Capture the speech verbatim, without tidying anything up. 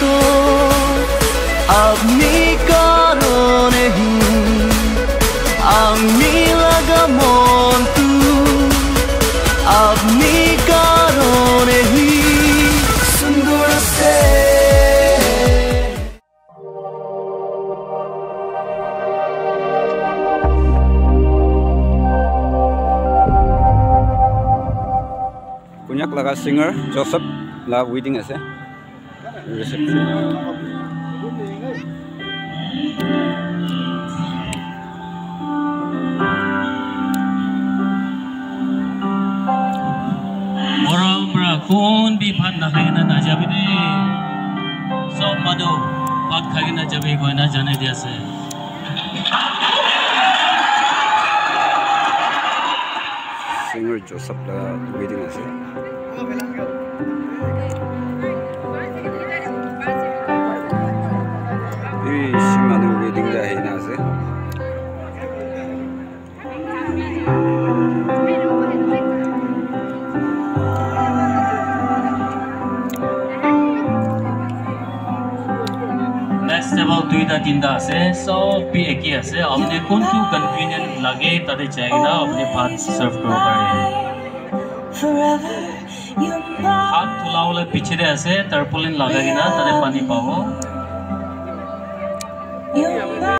তো আপনি কারণে হি, আমি লাগা মন তু, আপনি কারণে হি সুন্দর সে। Konyak laga singer Joseph la wedding ase. Reception. Morom pra kun bi bhat nakhai kena najabi de. Sob manu bhat khai kena jabi koina janai di ase. Singer Joseph la wedding ase. Bishi manu wedding te ahina ase. Next table duita tinta ase, sob bi eki ase. Apni kuntu convenient lage, tate jai kena apni bhat serve kuribo pare. Hat dhula wala piche te ase, tarpaulin lagai kena tate pani pabo.